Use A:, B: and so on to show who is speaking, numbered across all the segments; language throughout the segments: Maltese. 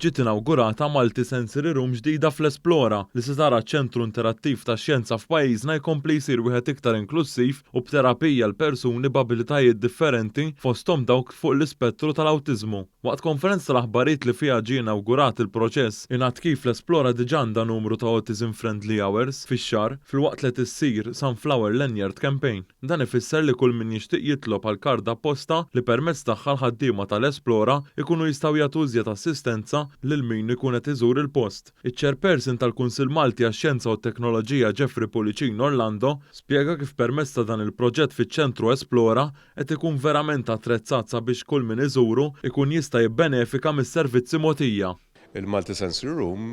A: Ġiet inawgurata Multi-Sensory Room ġdida fl-Esplora li se tara ċ-ċentru interattiv tax-xjenza f'pajjiżna jkompli jsir wieħed iktar inklussiv u b'terapija għal persuni b'abilitajiet differenti, fosthom dawk fuq l-ispettru tal-awtiżmu. Waqt konferenza tal-aħbarijiet li fiha ġie inawgurat il-proċess, ingħad kif l-Esplora diġà għandha numru ta' Autism Friendly Hours fix-xahar filwaqt li qed issir Sunflower Lanyard Campaign. Dan ifisser li kull min jixtieq jitlob għal kard apposta li permezz tagħha l-ħaddiema tal-Esplora jkunu jistgħu jagħtu iżjed assistenza lil min ikun qed iżur il-post. Iċ-Chairperson tal-Kunsill Malti għax-Xjenza u t-Teknoloġija Jeffrey Pullicino Orlando spjega kif permezz ta' dan il-proġett fiċ-ċentru Esplora qed ikun verament attrezzat sabiex kull min iżuru jkun jista' jibbenefika mis-servizzi mogħtija.
B: Il-Multisensory Room,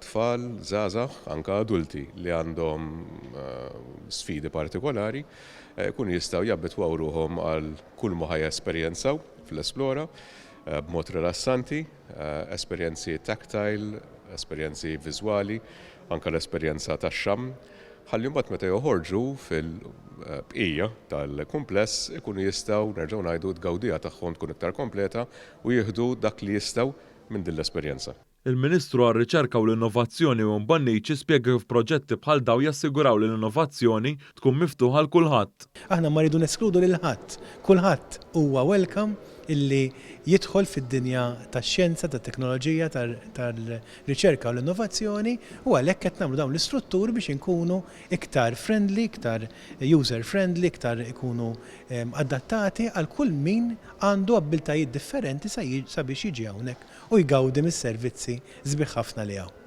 B: tfal, żgħażagħ, anke adulti li għandhom sfidi partikolari, jkunu jistgħu jabbitwaw ruħhom għal kull ma ħa jesperjenzaw fl-Esplora b'mod rilassanti, esperjenzi tactile, esperjenzi viżwali, anke l-esperjenza tax-xamm, ħalli mbagħad meta joħorġu fil-bqija tal-kumpless ikunu jistgħu, nerġgħu ngħidu, t-tgawdija tagħhom tkun iktar kompleta u jieħdu dak li jistgħu minn din l-esperjenza.
A: Il-Ministru għar-Riċerka u l-Innovazzjoni Owen Bonnici spjega kif proġetti bħal dawn jassiguraw li l-innovazzjoni tkun miftuħa għal kulħadd.
C: Aħna ma rridu neskludu lil ħadd. Kulħadd huwa welcome illi jidħol fid-dinja tax-xjenza, tat-teknoloġija, tar-riċerka u l-innovazzjoni u għalhekk qed nagħmlu dawn l-istrutturi biex inkunu iktar friendly, iktar user friendly, iktar ikunu adattati għal kull min għandu abbiltajiet differenti sabiex jiġi hawnhekk u jgawdi mis-servizzi sbieħ ħafna li hawn.